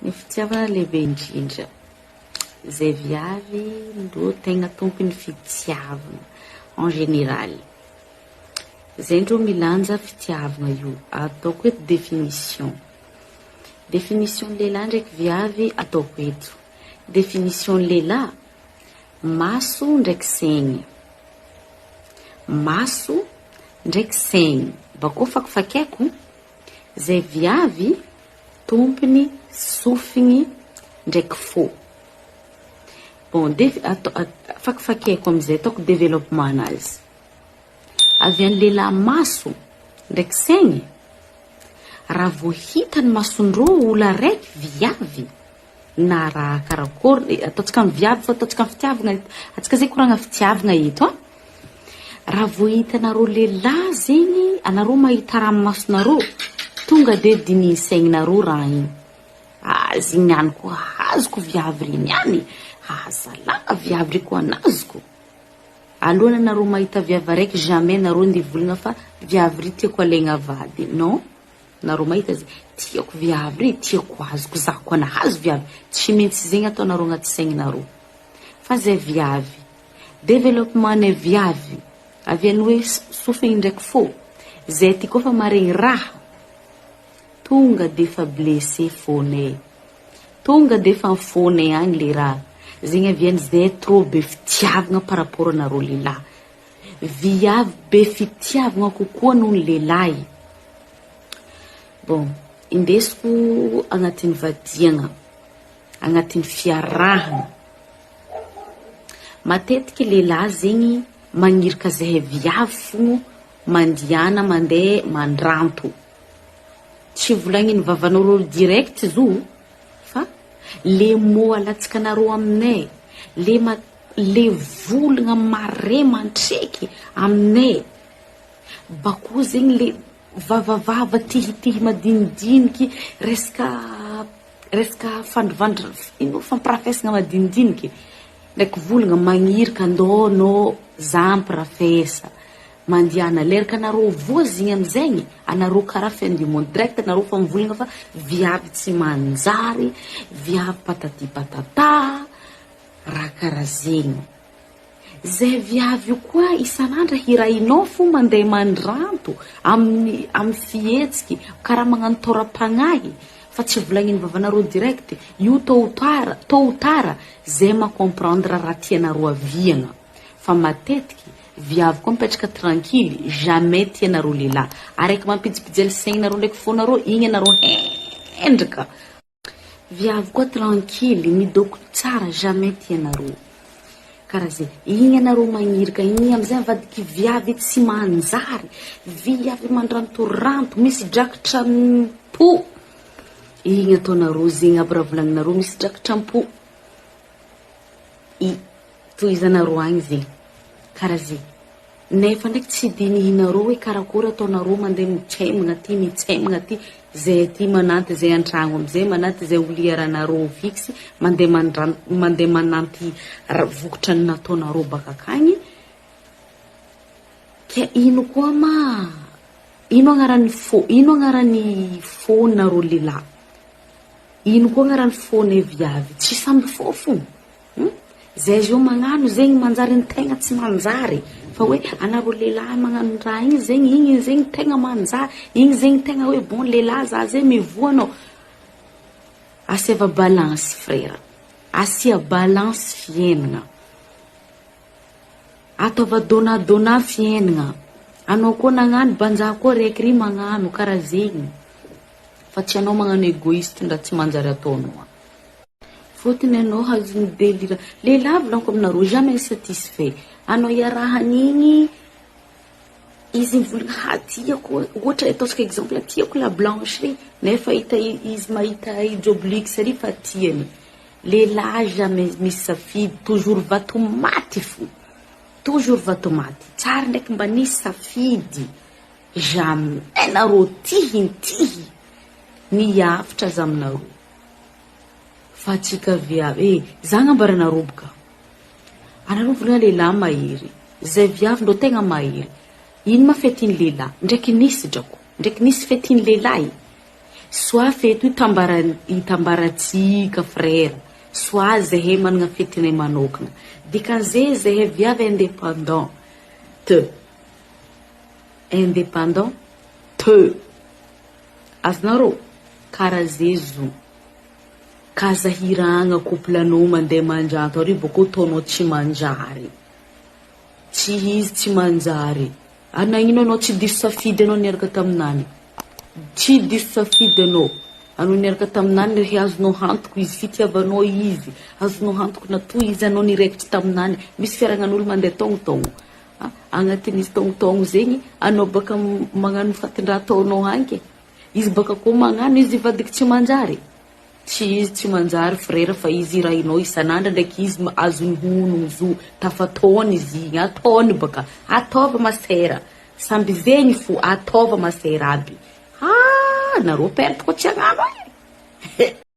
Ny fitiavana lehibe indrindra. Zay viavy ndro tegna tompony fitiavagna en général. Zay ndro milanja fitiavagna io. Ataoko eto définition. Définition lehilahy ndraiky viavy ataoko eto. Définition lehilahy, maso ndraiky saigny. Maso ndraiky saigny. Bakô fakifakaiko zay viavy tompony sofigny ndraiky fô. Bon de atao fakifakaiko amizay ataoko développement anazy. Avy any lehilahy maso ndraiky saigny, raha vao hitany masondrô olo araiky viavy na raha karakôry, ataontsika amy viavy fa ataontsika amy fitiavagna, antsika zay koragna fitiavagna eto an. Raha vao hitanareo lehilahy zegny, anareo mahita raha amy masonareo, tonga de dinihin'ny saigninareo raha igny. Azy igny niany koa azoko viavy ry niany, azalahy viavy ry koa anazoko. Alohany anareo mahita viavy araiky jamais nareo ndeha hivolagna fa viavy ry tiako alaigna vady, non, nareo mahita zay, tiako viavy ry, tiako azoko, za koa nahazo viavy, tsy maintsy zegny ataonareo agnaty saigninareo. Fa zay viavy, développement nay viavy, avy any hoe sofigny ndraiky fô, zay ty koa fa maregny raha, tonga defa blessé fônay. Tonga de efa am-fonay agny le raha. Zegny aviany zay trop be fitiavagna par rapport anareo lehilahy. Viavy be fitiavagna kokoa noho ny lehilahy. Bon, indesiko agnatin'ny vadiagna, agnatin'ny fiarahagna. Matetiky lehilahy zegny magniraka zahay viavy fogno mandiana mandeha mandranto. Tsy volagniny vavanareo direct zo fa le mot alatsikanareo aminay, le ma le volagna mare mantreky aminay, bakeo zegny le vavavava tihitihy madinidiniky resaka resaka fandrivandr ino fampirafesagna madinidiniky, ndraiky volagna magniraka ndô anao za ampirafesa. Mandiana leraka anareo voa zigny amizegny anareo kara fin du monde direct anareo fa mivolagna fa viavy tsy manjary viavy patati patata raha kara zegny zay viavy io koa isan'andra hirahinao fo mandeha mandranto amin'ny amy fihetsiky kara magnano tora-pagnahy fa tsy volagniny vavanareo direct io tôt ou tard tôt ou tard zay ma comprendre raha tianareo aviagna fa matetiky viavy koa mipetraka tranquille jamais tianareo lehilahy araiky mampijimpijaly saigninareo ndraiky fonareo igny anareo hendraka viavy koa tranquille midoko tsara jamais tianareo karaha zay igny anareo magniraka igny amizay mivadiky viavy tsy manjary viavy mandrantoranto misy drakitra am-po igny ataonareo zegny aby raha volagninareo misy drakitra am-po i tohizanareo agny zegny karaha zegny nefa ndraiky tsy dinihinareo hoe karakory ataonareo mandeha mitsembagna aty mitsembagna aty zay aty mananty zay an-tragno amizay mananty zay olo iharanareo fixe mandeha mandran mandeha mananty vokatra ny nataonareo baka akagny ke ino koa ma ino agnaran'ny fô ino agnaran'ny fônareo lehilahy ino koa agnaran'ny fônay viavy tsy samby fô fo Zay zao magnano zegny manjary ny tegna tsy manjary fa hoe anareo lehilahy magnano raha igny zegny igny zegny tegna manjary igny zegny tegna hoe bon lehilahy za zay mivoa anao asiava balance frère asia balance fiainana ataova donnant fiainana anao koa nagnano banja koa raiky ry magnano karaha zegny fa tsy anao magnano égoïste ndra tsy manjary ataonao fôtony anao hazony délire lehilahy volaniko aminareo jamais satisfait anao iarahan'igny izy mivolagna ha tiako ohatra ataontsika exemple tiako la blanche ry nefa hita izy mahita i Joblix ry fa tiany lehilahy jamais misy safidy toujours vatomaty fo toujours vatomaty tsara ndraiky mba nisy safidy jamais nareo tihintihy ny afitra aza aminareo fa atsika viavy e za agnambaranareo boka anareo volagna lehilahy mahery zay viavy ndrô tegna mahery ino ma fetin'ny lehilahy ndraiky nisy drako ndraiky nisy fetin'ny lehilahy. Soit fety io itambara- itambarantsika frère, soit zahay manana fetinay manokana. Dikan'izay zahay viavy indépendant te, indépendant te. Azonareo? Karaha zay zo. Ka zahiragna couple anao mandeha mandranto ary bôkô ataonao tsy manjary. Tsy izy tsy manjary. Ary nagnino anao tsy diso safidy anao niaraka taminany? Tsy diso safidy anao. Anao niaraka taminany ry azonao antoko izy, fitiavanao izy, azonao antoko natoa izy anao niraikitry taminany. Misy fiaragnan'olo mandeha taogno-taogno. Agnatin'izy taogno-taogno zegny, anao baka magnano fatin-draha ataonao agny ke. Izy baka koa magnano izy ivadiky tsy manjary. Tsy izy tsy manjary frera fa izy irahinao isan'andro ndraiky izy azony honogno zo tafataony izy igny ataony baka ataova masera samby zegny fo ataova masera aby haa nareo perte koa tsy hagnano e.